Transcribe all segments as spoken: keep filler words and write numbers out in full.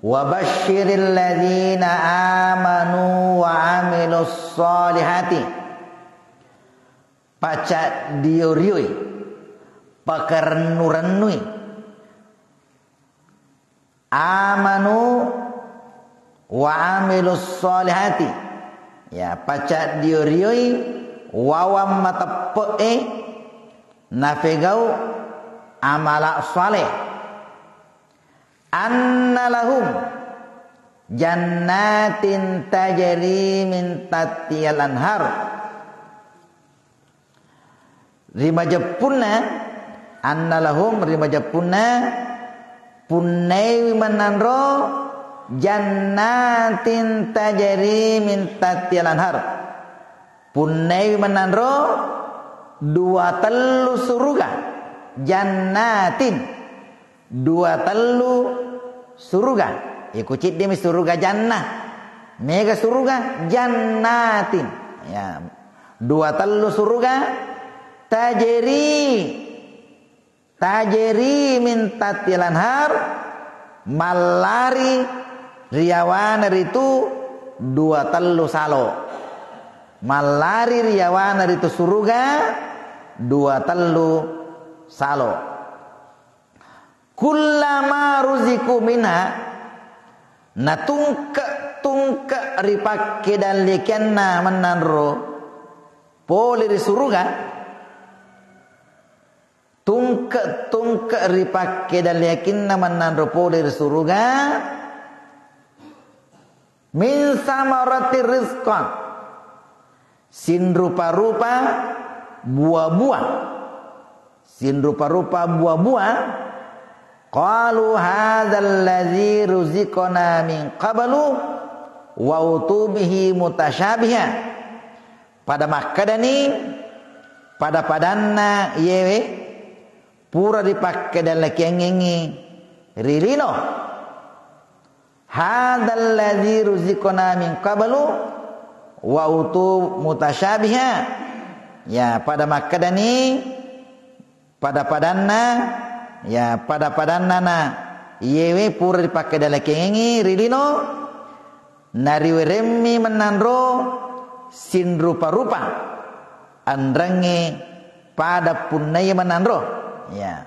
Wa basysyiril ladzina amanu wa amilus shalihati. Pacaddio-rioi, pakarennu-rennui. Amanu wa amilus shalihati. Ya, pacaddio-rioi wawang mateppe'e napegau amala saleh. Anna lahum jannatin tajri min tahtihal anhar. Ri majeppunna, anna lahum, ri majeppunna, punnaiwi mennanro jannatin tajri min tahtihal anhar. Punnaiwi mennanro dua tellu suruga, jannatin. Dua tellu suruga. Iku ciddimi suruga jannah. Mega suruga jannatin. Ya. Dua tellu suruga tajri. Tajri min tahtihal anhar, mallari riyawana ritu dua tellu salo. Mallari riyawana ritu suruga dua tellu salo. Kullama ruziqu minha, natungke-tungke ri pakkedallekenna mennanro pole ri suruga, tungke-tungke ri pakkedallekenna mennanro pole ri suruga, min samarati rizqa, sinrupa-rupa buah-buah. Sinrupa-rupa buah-buah. Qalu hadzal ladzi ruziqna min qablu wa utubihi mutasyabiha. Pada makkedani pada-padanna iyewe pura ripakkedallekengngi ri lino. Hadzal ladzi ruziqna min qablu wa utubihi mutasyabiha. Ya, pada makkedani pada-padanna, ya, pada-padanna na iyewe pura ripakkedallekengngi ri lino, nariweremmi mennanro sinrupa-rupa anrengnge pada punnai mennanro. Ya.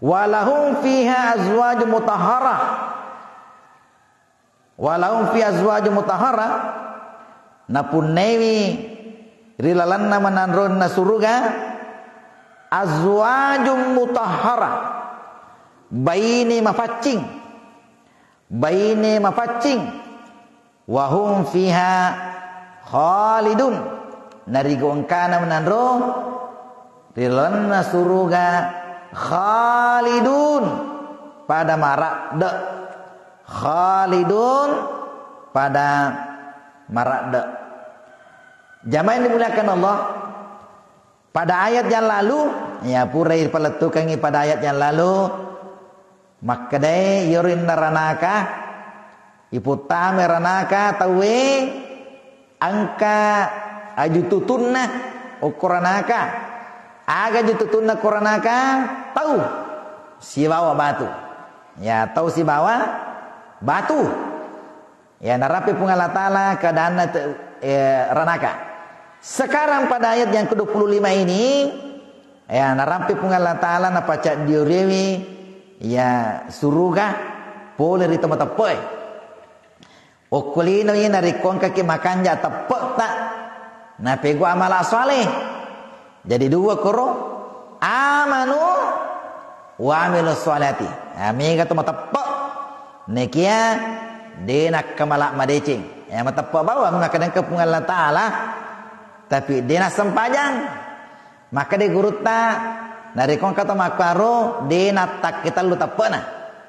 Walahum fiha azwajun mutahharah. Walahum fi azwajun mutahharah, napunnaiwi ri lalenna mennanronna suruga azwajun mutahharah, baine mafaccing, baine mafaccing, wa hum fiha khalidun, narigo engkana mennanro ri lalenna suruga khalidun, pada maradde. Khalidun, pada maradde. Jamaah yang dimuliakan Allah, pada ayat yang lalu, ya, purai palettukangngi pada ayat yang lalu, makkedai iyaro inna ranaka, iputtama ranaka tauwe engka aju tutunna okko ranaka. Aga aju tutunna okko ranaka? Tau sibawa batu. Ya, tau sibawa batu. Ya, narampe Puang Allah Ta'ala keadaanna te-, eh, ranaka. Sekarang pada ayat yang kedua puluh lima ini, ya, narampe Puang Allah Ta'ala napacaddioriwi, ya, suruga pole ri to mateppe'e. Okko lino iya narekko engkaki makanja teppe'ta, napegau amala saleh. Jadi dua koro, amanu wa amilus shalihati. Ya, mega to mateppe'. Nekia de nakkamala madeceng. Ya, mateppe' bawang makkeda engka Puang Allah Ta'ala, tapi de nassempajang. Makkeda gurutta, narekko engka to makkaro, de nattakke tellu teppe'na.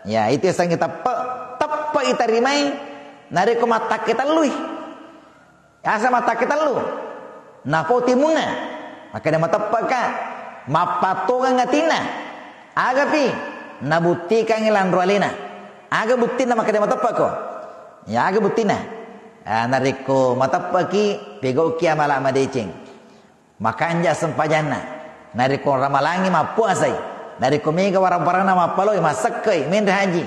Ya, itu yasengnge teppe', teppe' itarimai narekko mattakke tellui. Asa mattakke tellu. Napau timunna. Makkeda mateppe'ka, mappattongeng atinna. Agapi nabuttikangngi lanro alena. Aga buttinna makkeda mateppe'ko? Ya, aga buttinna? Ah, narekko mateppe'ki, pegauki amala madeceng. Makanja sempajanna. Narekko ramalangi mappuasai. Narekko mega warang-waranna mappaloi, massekkei, menre haji.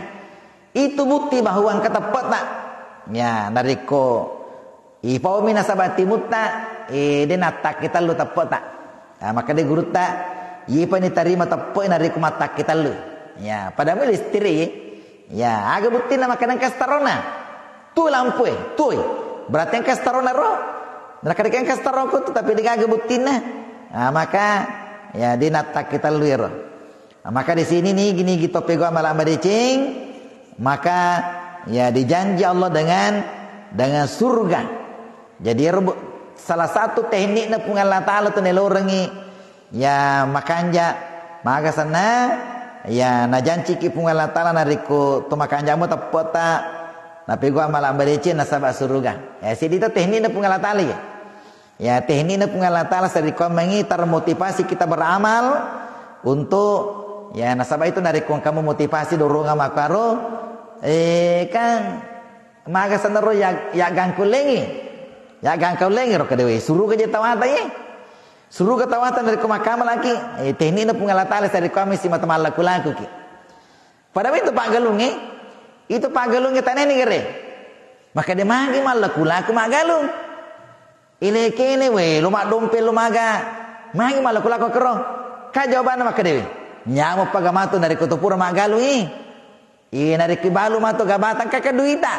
Itu bukti bahwa engka teppe'ta. Ya, narekko ipaumi nasaba timutta, eh, de' nattaki tellu teppe'ta. Ah, makkeda gurutta, iyepani tarima teppe' narekko mattaki tellu. Ya, pada mui listrik, ya. Ya, aga buktinna makkeda engka starona? Tu lampue, tui. Berarti engka starona ro? Nakkeda engka staroku tu, tapi de' gaga buktinna. Ah, maka, ya, de' nattaki tellu ero. Maka di sini nigi-nigi to pegau amala madeceng, maka ya dijanji Allah dengan, dengan surga. Jadi ero bu-, salah satu teknikna Puang Allah Ta'ala tu nelorengi ya makanja, maga senna ya najanciki Puang Allah Ta'ala narekko to makanjamu teppe'ta napegau amala madeceng nasaba surga. Ya, seddi to teknikna Puang Allah Ta'ala ya. Ya, teknikna Puang Allah Ta'ala sarekkuammengngi termotivasi kita beramal untuk, ya, nasaba itu narekko engka motivasi dorongan makkaro, eh, kan maga senna ro ya, ya gangkulengi. Ya gangkulengi ro kedewe. Suruga je tawata ye. Suruga tawata narekko makkamalaki. Eh, teknikna Puang Allah Ta'ala sarekkuammengngi simata mallaku-lakuki. Pada itu paggalungnge, itu paggalungnge taneni gere. Makkeda magi mallaku-laku maggalung. Ilekene we, lo maddompe lo maga. Magi mallaku-laku kero. Ka jawabanna makkedawe. Nyamo paga matu narekko to pura maggalungi. Iye narekko balu matu gabata engka duita.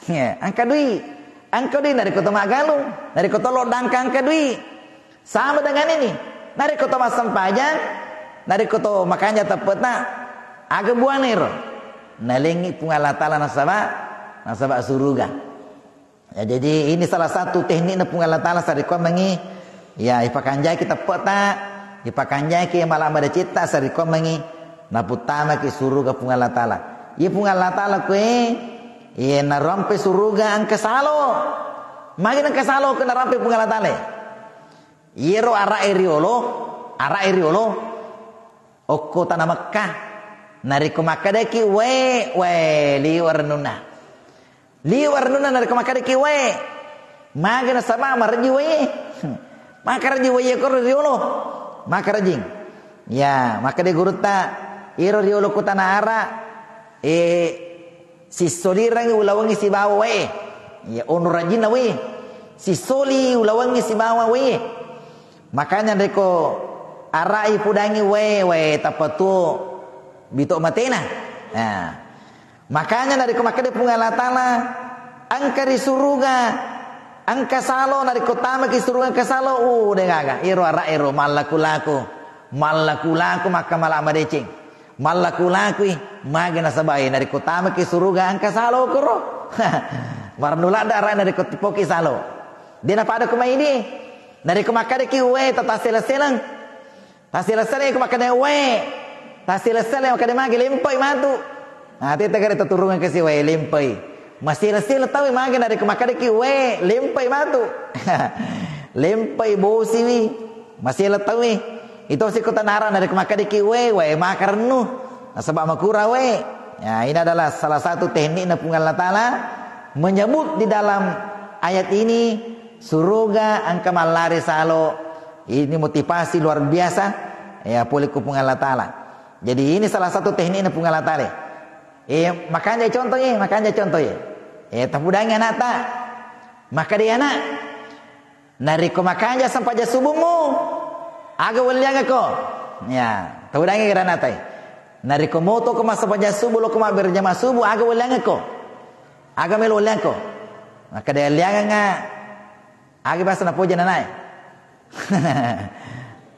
Ya, engka dui. Engka dui narekko to maggalung. Narekko to lo dangka engka dui. Sama dengan ini. Narekko to massempajang, narekko to makanja teppe'ta, aga buana ero? Nalengi Puang Allah Ta'ala nasaba, nasaba suruga. Ya, jadi ini salah satu teknikna Puang Allah Ta'ala sarekkuammengngi, ya, ipakanjaki teppe'ta, ipakanjaki amala madecetta sarekkuammengngi, naputtamaki suruga Puang Allah Ta'ala. Iya Puang Allah Ta'ala kue, iya narampe suruga engka salo. Magi engka salo ke narampe Puang Allah Ta'ala. Iyero ara'e riolo, ara'e riolo, okko tana Mekkah. Narekko makkedaki wae, wae, liwa rennunna. Liwa rennunna narekko makkedaki wae. Maga nasaba marejji wae. Makarejji wae ko riolo. Makarejjing. Ya, makkeda gurutta, iyero riolo ko tana ara, eh, Sissolirangngi ulawengngi sibawa wae. Ya, ono rajinna wae. Sissoli ulawengngi sibawa wae. Makanya rekko arai pudangi wae, wae tappa tuo bito matena. Nah, makanya narekko makkeda Puang Allah Ta'ala, engka ri suruga, engka salo, narekko tamaki suruga engka salo, uh, de gaga. Iro ara ero mallaku-laku, mallaku-laku makkamala madeceng. Mallaku-lakui, magi nasaba e, narekko tamaki suruga engka salo koro. Marennu ladde ara'e narekko tipoki salo. De napada ko mai di. Narekko makkadaki wae, ta tassele-seleng. Tassele-seleng ko makkada wae. Tassele-seleng makkada magi lempai matu. Nah, tete gare taturungeng kasi wae lempai. Masele-sele tau magi narekko makkadaki wae, lempai matu. Lempai bosiwi. Masele tauwi. Ito sikko tanara narekko makkadaki wae, wae makarennu. Nasaba makura wae. Ya, ini adalah salah satu tekniknya Puang Allah Ta'ala menyebut di dalam ayat ini, suruga engka mallari salo. Ini motivasi luar biasa, ya, pole ku Puang Allah Ta'ala. Jadi ini salah satu tekniknya Puang Allah Ta'ala. Eh, makanya contoh, eh, makanya contoh, eh. Eh, tapudangi anakta. Makkeda anak, narekko makanja sempajang subuhmu, aga welliangako? Ya, taudangi granata e. Narekko moto ko massempajang subuh, lo ko mabberjama subuh, aga welliangako? Aga melo welliangko? Makkeda wellianganga, aga biasa napoja nanae.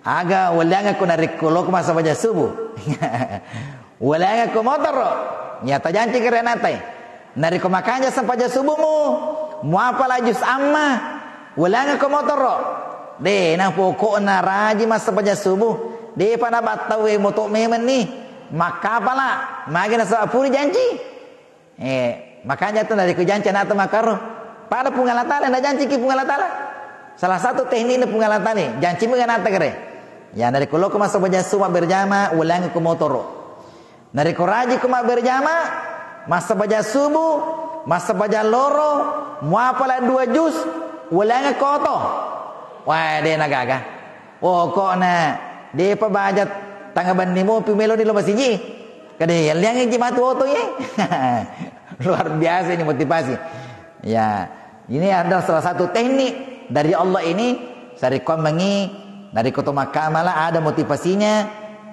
Aga welliangako narekko lo ko massempajang subuh? Welliangako motoro. Ya, tajanci granata e. Narekko makanja sempajang subuhmu, muapala jus amma, welliangako motoro. De, na pokokna raji massempajang subuh. Depa nabattau e moto memenni. Makkapala, magi nasaba puri janci. Eh, makanja tu narekko janci anakta makkaro. Pada Puang Allah Ta'ala, najanciki Puang Allah Ta'ala. Salah satu tekniknya Puang Allah Ta'ala, janci mega anakta gare. Ya, narekko lo ko massempajang subuh mabberjama, welliangako motoro. Narekko rajiko mabberjama, massempajang subuh, massempajang loro, muapala dua jus, welliangako oto. Wah, de nagaga. Pokokna, depa baja tanga benni mopi meloni lo masiji. Kada yalliang ji matu oto ye. Luar biasa ini motivasi. Ya, ini adalah salah satu teknik dari Allah ini. Sarekkoammengngi, narekko to makkamala ada motivasinya.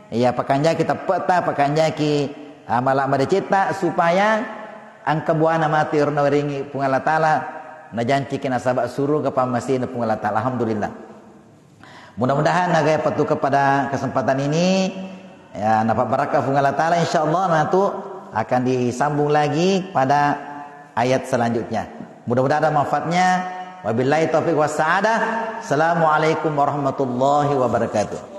Ya, pakanjaki teppetta, pakanjaki amala madecetta supaya engka buana matu ero nawerengi Puang Allah Taala, najanciki nasaba suruga pammasena Puang Allah Taala. Alhamdulillah. Mudah-mudahan naga iyapatu kepada kesempatan ini, ya, napabbarakka Puang Allah Taala, insyaallah nanti akan disambung lagi pada ayat selanjutnya. Mudah-mudahan ada manfaatnya. Wabillahi taufiq wassa'adah. Assalamualaikum warahmatullahi wabarakatuh.